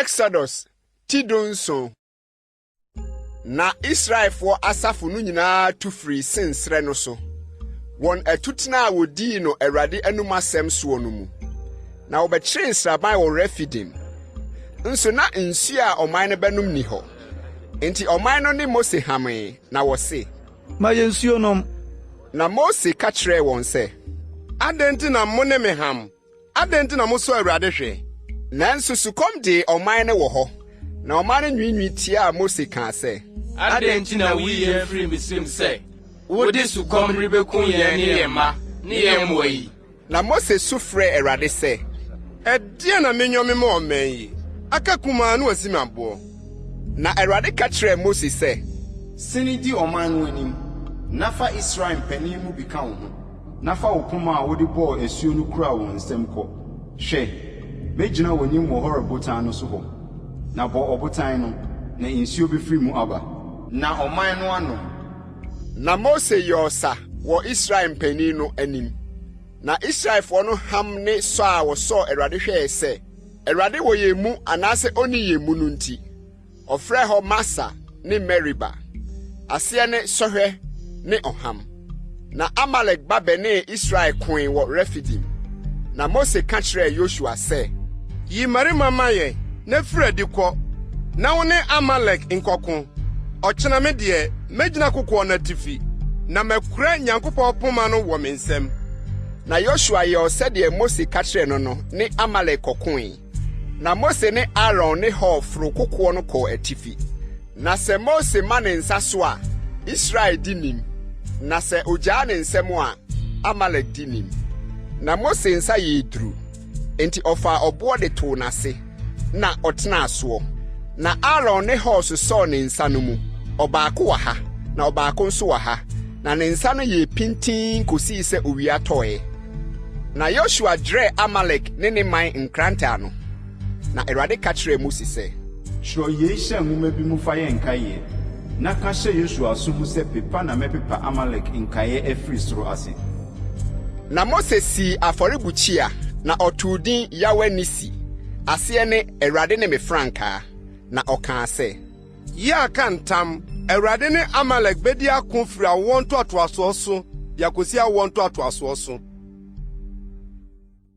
Exodus ti 17. Na Israelfoɔ asafo no nyinaa tu firii Sin serɛ no so, wɔn atutena a wɔdii no Awurade anom asɛm soɔ no mu. Na wɔbɛkyeree nsraban wɔ Refidim. Nso na nsuo a ɔman no bɛnom nni hɔ. Enti ɔman no ne Mose hamee, na wɔse, Ma yɛn nsuo nnom. Na Mose ka kyerɛɛ wɔn sɛ, Adɛn nti na mo ne me ham? Adɛn nti na mosɔ Awurade hwɛ? Nanso sukɔm dee ɔman no wɔ hɔ, na ɔman no nwiinwii tiaa Mose kaa sɛ. Adɛn nti na wuyii yɛn firii Misraim sɛ wode sukɔm rebekum yɛn ne yɛn mma ne yɛn mmoa yi? Na Mose su frɛɛ Awurade sɛ. Ɛdeɛn na menyɔ mema ɔman yi? Aka kumaa na wɔasi me aboɔ. Na Awurade ka kyerɛɛ Mose sɛ. Sene di ɔman no anim, na fa Israel mpanin mu bi ka wo ho. Na fa wo poma a wode bɔɔ asuo no kura wo nsam kɔ. Hwɛ, mɛgyina w'anim wɔ Horeb botan no so hɔ, na bɔ ɔbotan no, na nsuo bɛfiri mu aba. Na ɔman no anom. Na Mose yɔɔ sa wɔ Israel mpanin no anim. Na Israelfoɔ no ham ne sɔ a wɔsɔɔ Awurade hwɛɛ sɛ, Awurade wɔ yɛn mu anaasɛ ɔnni yɛn mu no nti, Ɔfrɛɛ hɔ Masa ne Meriba. Aseɛ ne Sɔhwɛ ne Ɔham. Na Amalek ba bɛnee Israel koe wɔ Refidim. Na Mose ka kyerɛɛ Yosua sɛ. Yi mmarima ma yɛn, na firi adi kɔ, na wo ne Amalek nkɔko. Ɔkyena me deɛ, mɛgyina kokoɔ no atifi, na makura Nyankopɔn poma no wɔ me nsam. Na Yosua yɔɔ sɛdeɛ Mose ka kyerɛɛ no no ne Amalek kɔkoe. Na Mose ne Aaron ne Hur foroo kokoɔ no kɔɔ atifi. Na sɛ Mose ma ne nsa so a, Israel di nim, na sɛ ogyaa ne nsam a, Amalek di nim. Na Mose nsa yɛɛ duru, enti ɔfaa ɔboɔ de too n'ase, na ɔtenaa soɔ. Na Aaron ne Hur sosɔɔ ne nsa no mu, ɔbaako wɔ ha, na ɔbaako nso wɔ ha, na ne nsa no yɛɛ pintinn kosii sɛ owia tɔeɛ. Na Yosua dwerɛɛ Amalek ne ne man nkrantɛ ano. Na Awurade ka kyerɛɛ Mose sɛ. Twerɛ yei hyɛ nwoma bi mu fa yɛ nkaeɛ, na ka hyɛ Yosua aso mu sɛ pepa na mɛpepa Amalek nkaeɛ afiri soro ase. Na Mose sii afɔrebukyia, na ɔtoo din Yahweh-Nissi, aseɛ ne, Awurade ne me frankaa. Na ɔkaa sɛ. Yah ka ntam, Awurade ne Amalek bedi ako firi awoɔ ntoatoasoɔ so de akosi awoɔ ntoatoasoɔ so.